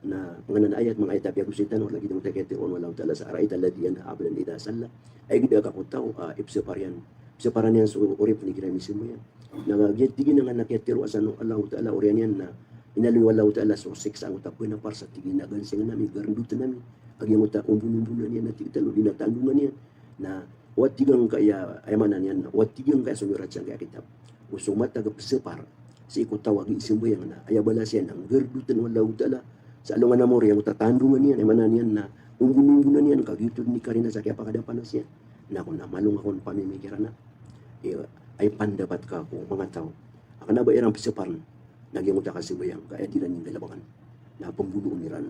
na nganan a ayat, manga ayat a piyagosay tano, lagid o katharo o Allahu Ta'ala sa, "Ara'aytal ladhi yanha 'abdan idha salla." Ay gda ka ko taw a ipsapar iyan, psaparan iyan so oripn igira misambayang. Na giya tig iyan a nganan a kiyatharo a san o Allahu Ta'ala, oriyan iyan na inaloy o Allahu Ta'ala so siksa angkoto a pnapar sa tig iyan a gansingn ami, garndotn ami, a giyangkoto a ombon-ombonan iyan a tig tano, di na tandongan iyan. Na o a tig angkaya, aya maana niyan, o a tig angkaya so miyorat sangkaya kitab, o so matag a psapar sii ko taw a gii sambayang na aya balas iyan na nggardotn o Allahu Ta'ala sa alongan a mori angkoto a tandongan iyan, aya maana niyan na ombon-ombonan iyan, ka giyoto dn i karina sa kiyapakadapanas iyan. Na kon a malong akn pamimikiran a, iya, aya pandapat ka ko manga taw a kna ba iran psaparn na giyangkoto a kasambayang ka aya di iran inggalbkn na pmbonoon iran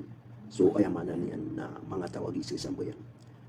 so, aya maana niyan na manga taw a gii sambayang.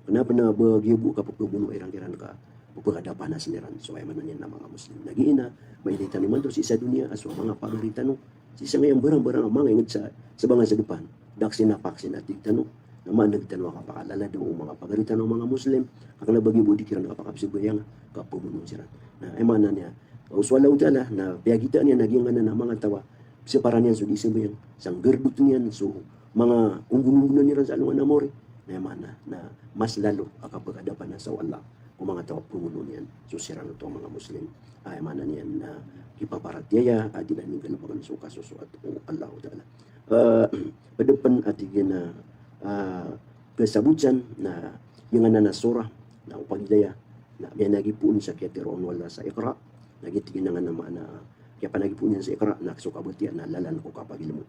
Kna pn a ba giya bo ka pphamono iran kiran ka ppakadapanas iran so, aya maana niyan na manga Muslim. Na giya na mailay tano imanto sii sa doniya a so manga pagari tano sii sangkaya mbarang-barang a manga ingd sa, sa ba nga sa dpan, da a ksinapaksin a tig tano, na maana tano a kapakalaladaw o manga pagari tano a manga Muslim, ka kna ba giya bo di kiran kapakapsambayang, ka phamonoon siran. Na aya maana niyan, o so Allahu Ta'ala na piyakitaan iyan a giyangkanan a manga taw a psaparan iyan so di sambayang, sa nggardotn iyan so manga ombon-ombonan iran sa alongan a mori, na aya maana na mas lalo a kapakadapanas o Allah ko manga taw a phamonoon iyan so siran oto a manga Muslim. Aya maana niyan na kipaparatiyaya a di iran inggalbkn so kasosoat o Allahu Ta'ala. Ah, pd pn a tig iyan a, ah, kasabot san na giyangkanan a surah, na o pagilaya, na miyanagipoon sa kiyatharo o Allah sa Iqra, na giya tig iyan a nganan a maana, kiyapanagipoon iyan sa Iqra, na so kabatiya na lalan ko kapagilmo.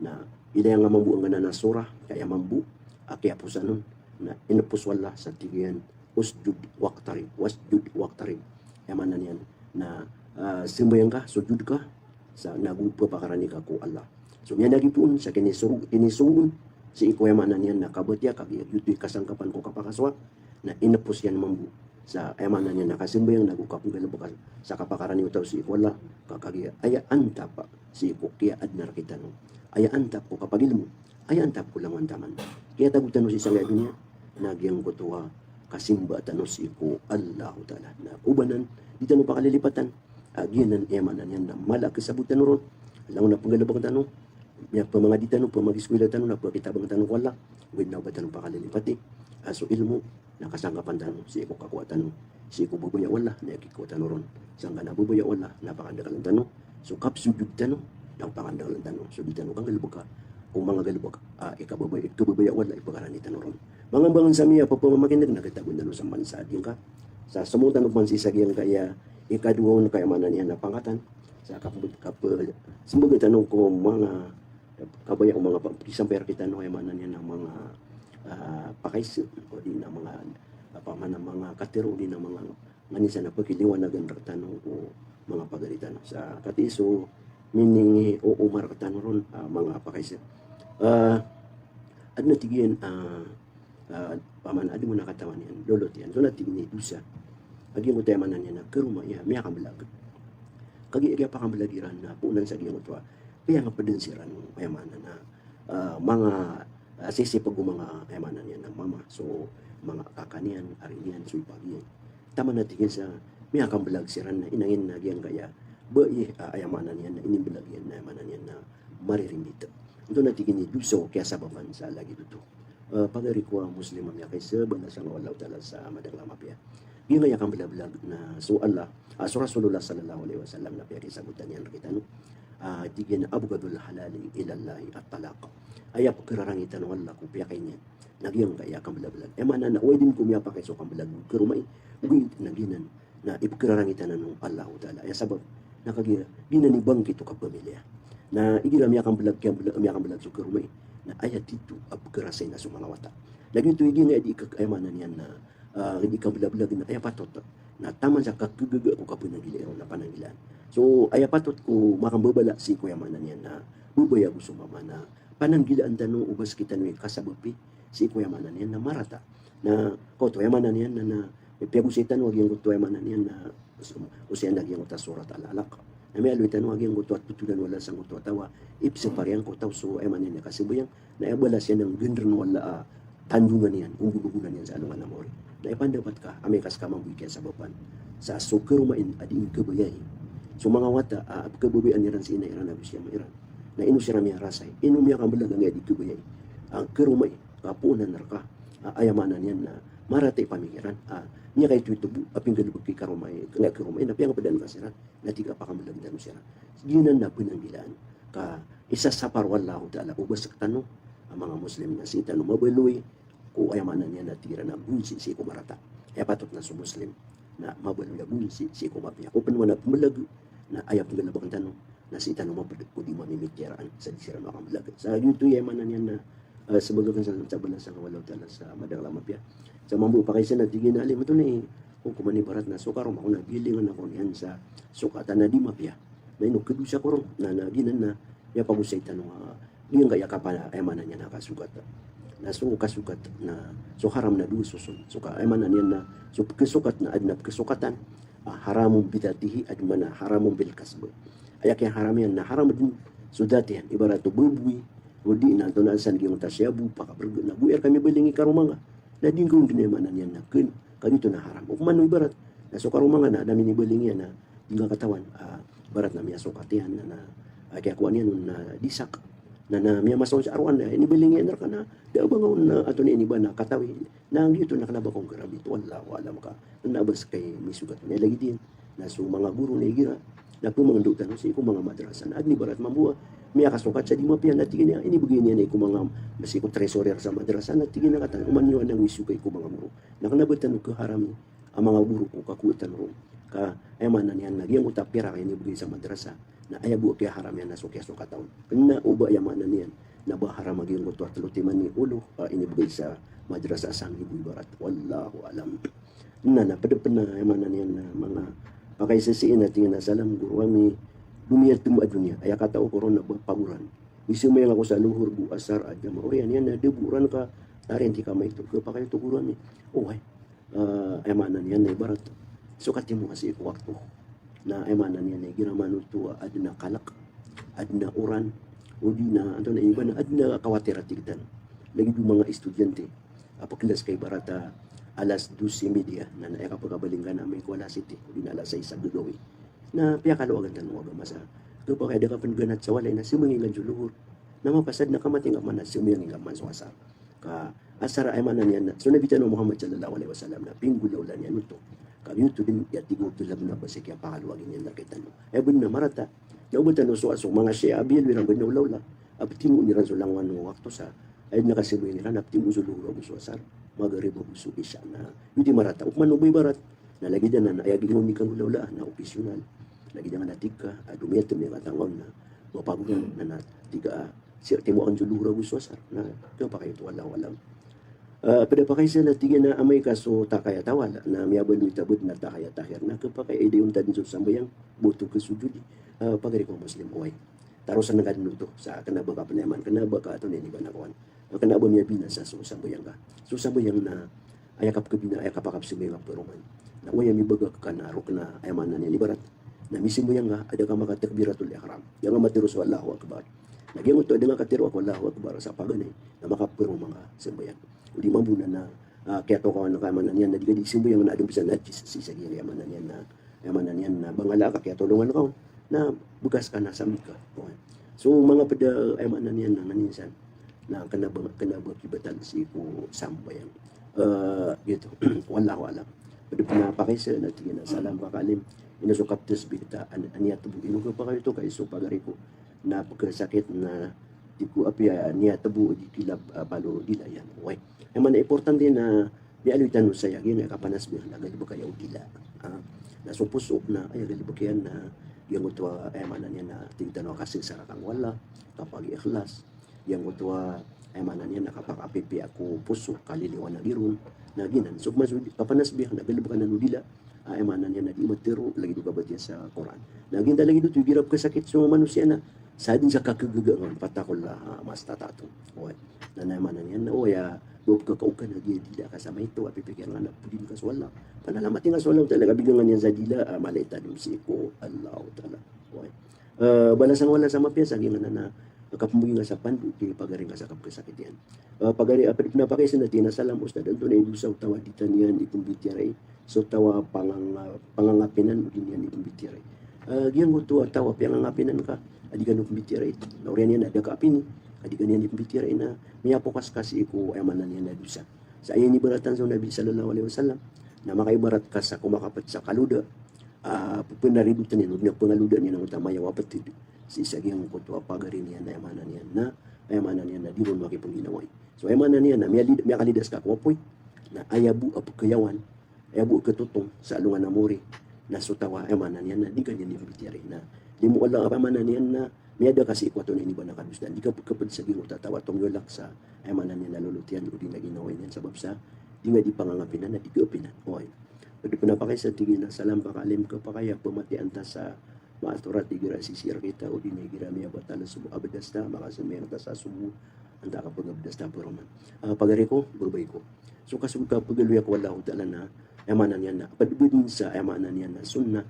Na ilaya nga mambo angkanan a surah, ka aya mambo a kiyaposan on, na inpos o Allah sa tig iyan, "Usjud waqtarib, wasjud waqtarib." Aya maana niyan na, ah, sambayang ka, sujud ka, sa nago phapakarani ka ko Allah. So miyanagipoon sa kinisoro-, kinisoron sii ko, aya maana niyan na kabatiya, kagiya giyoto i kasangkapan ko kapakasowa, na inpos iyan mambo sa, aya maana niyan na kasambayang nago kapnggalbk sa kapakarani o taw sii ko Allah, ka kagiya aya antap sii ko kiyaadna rktano, aya antap ko kapagilmo, aya antap ko langowan taman. Kiyatago tano sii sangkaya doniya na giyangkoto a kasimba tano sii ko Allahu Ta'ala. Na oba nan di tano pakalilipatan a giyanan, aya maana niyan na mala a kasabot tano ron. Langon a pnggalbk tano, miyapamangadi tano, pamagiskwila tano, na pkitabang tano ko Allah, ogaid na oba tano pakalilipati a so ilmo na kasangkapan tano sii ko kakowa tano sii ko babaya o Allah, na aya kikowa tano ron sangkanan a babaya o Allah na pakandaklan tano so kapsujud tano, na pakandaklan tano so di tano kanggalbka ko manga galbk a ikababaya, ikababaya o Allah i pkarani tano ron. Manga mbangan sa miyapapamamakin'g na kitagon tano sa man sa adingka sa somotan o pman sii sa giyangkaya ikadowa on, ka aya maana niyan na pangkatan sa kap-, kap-, smbag tano ko manga kabaya o manga pa-, kisampay rktano, aya maana niyan na manga, ah, pakaiza, odi na manga, apa, mana manga katharo, odi na manga nganin san a pakiliwanagan rktano ko manga pagari tano. Sa katii so miningi o, o manga rktano ron, ah, manga pakaiza. Ah, adn a tig iyan, ah, ah, paman adn a katawan iyan, lolot iyan, so na tig iyan i dosa. A giyangkoto, aya maana niyan na karoma iyan, miyakamblag. Kagiya, kagiya pakamblag iran na poon sa giyangkoto a piyangapdn siran, aya maana na, ah, manga, ah, sisipg o manga, aya maana niyan na mama, so manga kaka niyan, ari niyan, so ipag iyan. Taman a tig iyan sa miyakamblag siran na inangin na giyangkaya bai, ah, aya maana niyan na inimblag iyan na, aya maana niyan na maririmbit. Antonaa tig iyan i dosa o kiyasabapan sa lagid oto? Ah, pagari ko a Muslim a miyakaiza, balasan ka o Allahu Ta'ala sa madakl a mapiya. Giyangkaya kamblablag na so Allah, ah, so Rasulullah sallallahu alaihi wasallam na piyakisabotan iyan rktano. Ah, tig iyan, "Abghadul halali ilallahi at-talaq." Aya pkhararangitan o Allah ko piyakainiyan na giyangkaya kamblablag. Aya maana na oway dn ko miyapakay so kamblag ko karoma i, ogaid na giyanan na ipkhararangitan anan o Allahu Ta'ala. Aya sabap na kagiya giyanan i bangkit o kapamilya. Na igira miyakamblag, kiyamblag, miyakamblag so karoma i, na aya tito a pkharasay na so manga wata. Lagid oto, igira di ka, aya maana niyan na, ah, di kamblablag na aya patot na taman sa kakagaga ko kapananggila iron na pananggilaan. So aya patot ko makambabala sii ko, aya maana niyan na, babaya ago so mama na pananggilaan tano o ba sktano i kasabapi sii ko aya maana niyan na marata. Na kaoto aya maana niyan na, na piyagosay tano a giyangkoto aya maana niyan na, osay a giyangkoto a Surat Al-Alaq. Na miyaaloy tano a giyangkoto a totolan o Allah sangkoto a taw a ipsapar iyan ko taw so aya maana niyan na kasambayang, na aya balas iyan na gandrn o Allah a tandongan iyan, gombogonan iyan sa alongan a maori. Na aya pandapat ka, amay ka ska mambo i kiyasabapan sa so karomain a dii kabayai so manga wata a pkhababayaan iran si ina iran ago si ama iran. Na ino siran miyarasay, ino miyakambalag angkaya dii kabayai a karomai, ka poon a naraka. A, aya maana niyan na marata i pamikiran a miyakaitoito bo a pinggalbk i karomai, angkaya karomai na piyangapdaan ka siran, na tig a pakambalag tano siran. Giyanan na pnanggilaan ka isasapar o Allahu Ta'ala o bask tano a manga Muslim na sii tano mabaloy ko aya maana niyan na tig iran a bonsi sii ko marata. Aya patot na so Muslim na mabaloy a bonsi sii ko mapiya. Ko pn o ana pmbalag na aya pnggalbkn tano na sii tano mapd ko dii mamimikiraan sa dii siran makambalag. Sa giyoto i aya maana niyan na, eh, smbag akn sa, sa balasan o Allahu Ta'ala sa madakl a mapiya. Sa mambo pakaiza na tig iyan a alim, antonaa i hokoman ibarat na so karoma ko na gilingan ako niyan sa sokatan a dii mapiya. Na ino khadosa ko ron, na, na giyanan na aya pagosay tano a giyangkaya kapa, aya maana niyan na kasokat. Na so kasokat na so haram na dowa soson. So ka, aya maana niyan na so pkhasokat na adn a pkhasokatan a haramun bidhatihi, adn a maana haramun bil kasb. Aya kiyaharam iyan na haram dn so dhat iyan, ibarat o baboy, odi na antonaa san giyangkoto a shabu, pakabrg, na go iyan rka mibaling i karoma nga na di ngka on dn, aya maana niyan na kn, ka giyoto na haram. Hokoman o ibarat na so karoma nga na da minibaling iyan na di ngka katawan, ah, ibarat na miyasokat iyan na, na, ah, kiyakowa niyan on na disak na, na miyamasa on sa aroan na inibaling iyan rka na da a ba nga on na antonaa ini ba na katawi. Na giyoto na kna ba ka on karabit, wallahu alam, ka kna ba ska i misogat on. Aya lagid iyan na so manga goro na igira na pmangndao tano sii ko manga madrasa na adn ibarat mambo a miyakasokat sa dii mapiya na tig iyan a inibgay niyan ko manga, sii ko treasurer sa madrasa na tig iyan a katan, oman iyo anan isogat ko manga goro. Na kna ba tano khaharami a manga goro ko kakowa tano ron. Ka aya maana niyan na giyangkoto a pirak a inibgay sa madrasa na aya bo a kiyaharam iyan na so kiyasokat on. Kna o ba aya maana niyan na ba haram a giyangkoto a tlo timan i olo a inibgay sa madrasa a sanggibo ibarat. Wallahu alam. Na, na pd pn a aya maana niyan na manga pakaiza sii na tig iyan a salam goro ami, domiyatom a doniya, aya katao ko ron na ba pagoran. Misambayang ako sa lohor go asar a jamaah. Oriyan iyan na da bo ran ka tarin ti kamaito, khapakay oto goro ami. Oway. Ah, aya maana niyan na ibarat so katimo a sii ko wakto. Na aya maana niyan na igira manoto a adn a kalk, adn a oran, odi na antonaa ini ba na adn a kawatir a tig tano. Lagid o manga estudyante a pklas ka ibarat a alas dos y media, na, na aya kapakabaling ka na amay ko alas siyete, odi na alas sais a gagawii. Na piyakalowagan tano o agama sa khapakay a da ka pn ganat sa walay na sambayangin ka so lohor. Na mapasad na kamating ka man na sambayangin ka man so asar. Ka asar, aya maana niyan na so Nabi tano a Muhammad sallallahu alaihi wasallam na pinggolawla niyan oto. Ka giyoto dn i tig o Abdullah bin Abbas a kiyapakalowag iyan rktano. Aya bnar na marata. Na o ba tano so, so manga Shia a biyaloy iran bnar a olawla a ptimoon iran so langowan o wakto sa aya dn a kasambayang iran a ptimoon so lohor ago so asar, magrib ago so isha. Na giyoto i marata. Hokoman o ba ibarat na lagid anan a aya gii ngka on i kanggolawla na optional. Lagid anan a tig ka a domiyatom i katangaon na ba pagoran na, na tig ka a sii timoon so lohor ago so asar. Na khapakay oto, wallahu alam. Ah, pd a pakaiza na tig iyan a amay ka so takayat awal na miyabaloy ta bnar na takayat akhir na khapakay a idayon ta dn so sambayang, ba oto khasojodi. Ah, pagari ko a Muslim, oway. Tarosn ka dn oto sa kna ba ka pn aya man, kna ba ka antonaa ini ba na kowan. Kna ba miyabinasa so sambayang ka. So sambayang na aya kapkhabina, aya kapakapsambayang a paroman. Na oway a mibagak ka na rokn a, aya maana niyan ibarat na misambayang ka a da ka makatakbiratul ihram. Giyangka a matero so Allahu Akbar. Na giyangkoto a da nga katero a ko Allahu Akbar sa paganay na makaparoma ngka sambayang. Odi mambo na, na, ah, kiyatokawan ka, aya maana niyan na di ka dii sambayang na adn pn sa najis sii sa giyangkaya, aya maana niyan na, aya maana niyan na ba ngala ka kiyatolongan ka on na bgas ka na sambi ka. So manga pd a, aya maana niyan na nganin san na kna ba, kna ba kibatal sii ko sambayang. Eh, giyoto. Wallahu alam. Pd pn a pakaiza na tig iyan a salam ka alim. Ino so kaptasbih ta an-, an yatbu. Ino khapakay oto ka iso pagari ko na pkhasakit na tig ko apiya niyat bo di kilab, ah, palo dila iyan. Oway. Aya maana importante na miyaaloy tano saya giya na kapanasbih na galbk aya o dila. Ah, na so poso na aya galbk iyan na giyangkoto a, aya maana niyan na tig tano a kasangsara ka angkoto o Allah, kapag-ikhlas. Giyangkoto a, aya maana niyan na kapakapipiya ko poso, kaliliwan a giron. Na giyanan so maksod kapanasbih na galbk anan o dila. Ah, aya maana niyan na di matero lagid o kabatiya sa Qur'an. Na giyanan lagid oto igira pkhasakit so manosiya na sadn sa kakhagaga ngka on, fattaqullaha mastata'tum. Oway. Na, na aya maana niyan na oway a Bo pekakaokan a giya dila ka sa maito a pipikiran ka na podi ngka so Allah. Panalamatin ka so Allah Ta'ala, ka bigangan iyan sa dila a mala i tadm sii ko Allah Ta'ala. Oway. Eh, balasan o Allah sa mapiya sa giyanan a kapembegi ngka sa pando, di pagari ngka sa kapekasakit iyan. Eh, pagari, a ped pen a pakaisa na tig iyan a salam, Ustadh, antonaa i dosa o taw a di niyan ipembitiyarai so taw a panganga-, pangangapinan o di niyan ipembitiyarai. Eh, giyangkoto a taw a piyangangapinan ka a di kano pembitiyarai. Na oriyan iyan a da ka apini, a di ka niyan ipembitiyarai na miyapokas ka sii ko, aya maana niyan na dosa. Sa aya inibaratan so Nabi sallallahu alaihi wasallam, na makaibarat ka sa komakapet sa kaloda, ah, pepenaridotan iyan, o di na pengaloda niyan angkoto a mayaw a petid. Sii sa giyangkoto a pagari niyan, aya maana niyan na, aya maana niyan na di ron makipengginawa. So, aya maana niyan na miyalid-, miyakalidas ka ko apoy, na aya bo a pekeyawan, aya bo a ketotong sa alongan a mori, na so taw a, aya maana niyan na di ka niyan ipembitiyarai. Na limo o Allah, aya maana niyan na miyada ka sii ko antonaa i ba na kadosa, di ka pekaped sa giyangkoto a taw a tongiyolak sa, aya maana niyan na lolot iyan, o di na ginawa niyan, sabap sa di nga di pangangapinan na di kaapinan. Oway. Ped pen a pakaisa tig iyan a salam, pakaalim ka pakay a pematiyaan ta sa maatorat igira sisiir kita, o di na igira miyabatal so abdas ta, makasambayang ta sa sobo, antaa ka pagabdas ta paroman. Ah, pagari ko, babay ko. So kaso kapegaloya ko Allahu Ta'ala na, aya maana niyan na, ped bo den sa, aya maana niyan na sunnah,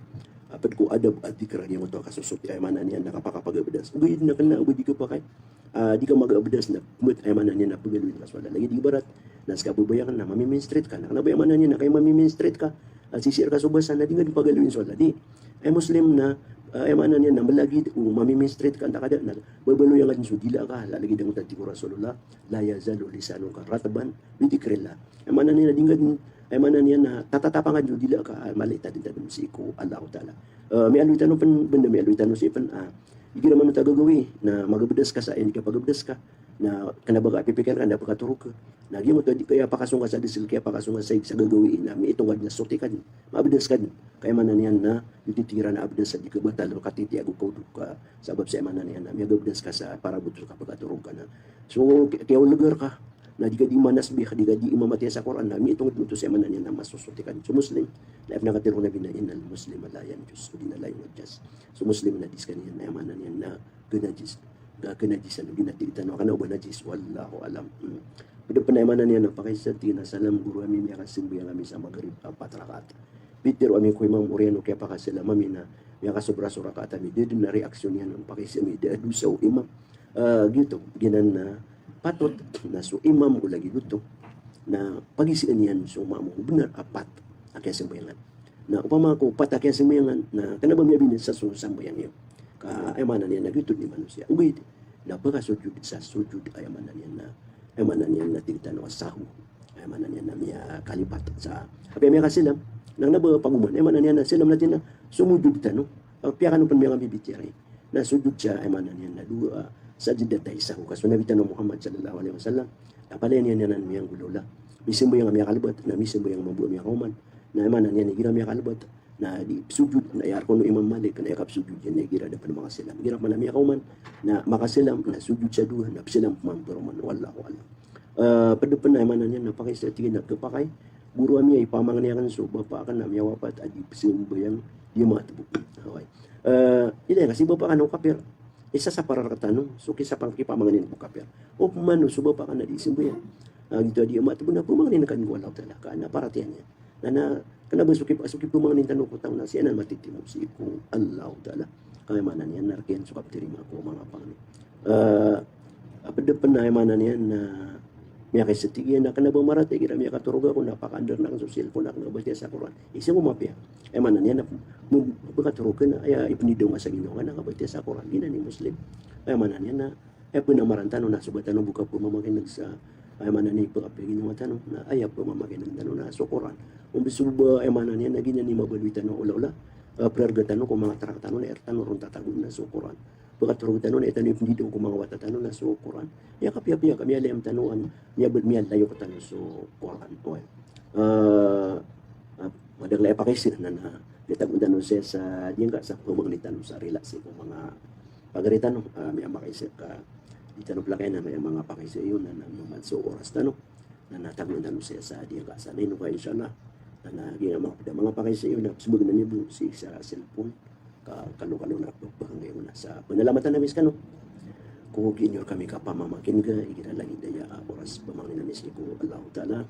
ah, ped ko adab a dikr a giyangkoto a kasosoti, aya maana niyan na kapakapagabdas. Ogaid na kena, ogaid di ka pakay, ah, di ka magabdas na, met, aya maana niyan na pegaloyin ka so Allah. Lagid ibarat, na seka babay aken na mamimenstruate ka, na kena ba aya maana niyan na kaya mamimenstruate ka, ah, sisiir ka so basa na di nga di pagaloyin so Allah. Di, aya Muslim na, ah, aya maana niyan na melagid o mamimenstruate ka antaa ka da, na babaloy angka den so dila ka, lagid angkoto a tig o Rasulullah, "La yazalu lisanuka ratban bi dhikrillah." Aya maana niyan na di nga den, aya maana niyan na tatatapangan so dila ka, ah, mala i tadm-tadm sii ko Allahu Ta'ala. Eh, miyaaloy tano pen, benda miyaaloy tano sii pen, ah, igira manoto a gagawii, na magabdas ka sa, aya di kapagabdas ka, na kena ba ka pipikir ka, na pekatorog ka. Na giyangkoto a di kaya pakasong ka sa desel, kaya pakasong ka sa, sa gagawii, na miitong ka den a soti ka den, maabdas ka den. Ka aya maana niyan na, di titira na abdas a di kabatal, katitiyago ka o doka, sabap sa aya maana niyan na miyagabdas ka sa parabot so kapekatorog ka na. So, ki-, kiyaolegar ka, na di ka di manasbih, di ka di imamatiya sa Qur'an, na miitong den oto sa aya maana niyan na masosoti ka den. So Muslim, na aya pen a katharo o Nabi na, "Innal muslima la yanjus," o di na la yunajjas. So Muslim na di sekaniyan, aya maana niyan na kenajis. Ga kenajisan, o di na tig tano a kena o ba najis, wallahu alam. Hmm. Ped pen a aya maana niyan na pakaisa tig iyan a salam, goro ami, miyakasambayang ami sa Maghrib a pat rakaat. Pitharo ami ko imam, oriyan o kiyapakasalam ami na miyakasobra so rakaat ami. Da den a reaction iyan, pakaisa ami, da a dosa o imam. Ah, giyoto, giyanan na patot na so imam o lagid oto na pagisaan iyan so maamong o benar a pat a kiyasambayangan. Na opama ko pat a kiyasambayangan, na kena ba miyabinasa so sambayang iyo. Ka aya maana niyan na giyoto den i manosiya. Ogaid na pekasojod sa sojod, aya maana niyan na, aya maana niyan na tig tano a sahwi. Aya maana niyan na miyakalipat sa, apiya miyakasalam, na kena ba pagoman, aya maana niyan na salam natin na sumojod tano. Apiya kano pen miyakambibitiyarai, na sojod sa, aya maana niyan na dowa, ah, sajdatay sahwi. Ka so Nabi tano Muhammad sallallahu alaihi wasallam, na palaya niyan anan miyanggolawla. Misambayang a miyakalebat, na misambayang mambo a miyakaoman. Na aya maana niyan igira miyakalebat, na di sojod, na aya rk o Imam Malik, na aya kapsojod iyan na igira da pen makasalam. Igira pen a miyakaoman, na makasalam, na sojod sa dowa, na pesalam mambo a roman. Wallahu alam. Eh, ped pen a aya maana niyan na pakaisa tig iyan a kepakay, goro ami, aya ipamangni aken so bapa aken a miyawapat a di pesambayang di matbo. Oway. Eh, ilaya ka si bapa aken o kapir. Isasapar rektano so kisapar, kipamangnin ko kapir. Opama o so bapa aken a di sambayang, ah, giyoto a di matbo, na pemangnin ka den ko Allahu Ta'ala, ka na paratiyaya niyan. Na, na kena ba so kip-, so kipemangnin tano ko taw na sii anan matitimo sii ko Allahu Ta'ala. Ka aya maana niyan na rk iyan so kaptirima ko manga pangni. Eh, a ped pen a aya maana niyan na miyakaisa tig iyan a kena ba maratiyaya igira miyakatorog ako na pakaandar aken so cellphone aken a kabatiya sa Qur'an. Isa ko mapiya. Aya maana niyan na, mo, pekatorog ka na aya ipenidaw nga sa ginawa nga na kabatiya sa Qur'an. Giyanan i Muslim. Aya maana niyan na, aya penamaran tano na so ba tano bo kapemamakineg sa, aya maana niyan, ipekapeginawa tano na aya pemamakineg tano na so Qur'an. Ombes o ba, aya maana niyan na giyanan i mabaloy tano a olaola, eh, perarga tano ko manga tarak tano na aya rk tano ron tatagoon na so Qur'an. Pekatorog tano na aya tano ipenidaw ko manga wata tano na so Qur'an. Aya kapiyapiya ka miyalayam tano an, miyabal, miyalayok tano so Qur'an. Oway. Eh, ah, madakl a aya pakaisa na, na, miyatagoon tano saya sa diyangka sa pemangni tano sa rila sii ko manga pagari tano, ah, miyamakaisa ka, di tano pelakayan na aya manga pakaisa iyo na, na, na, so oras tano. Na, na tagoon tano saya sa diyangka sa na ino ka, insha Allah. Na, na, giya manga peda manga pakaisa iyo na, sembag na niyo bo sii sa cellphone. Ka, kano, kano na, ba, ba, ngayon na sa, panalamatan ami sekano. Ogaid na roo kami kapamamakin'ga igira lagid aya a oras, pamangnin ami sii ko Allahu Ta'ala.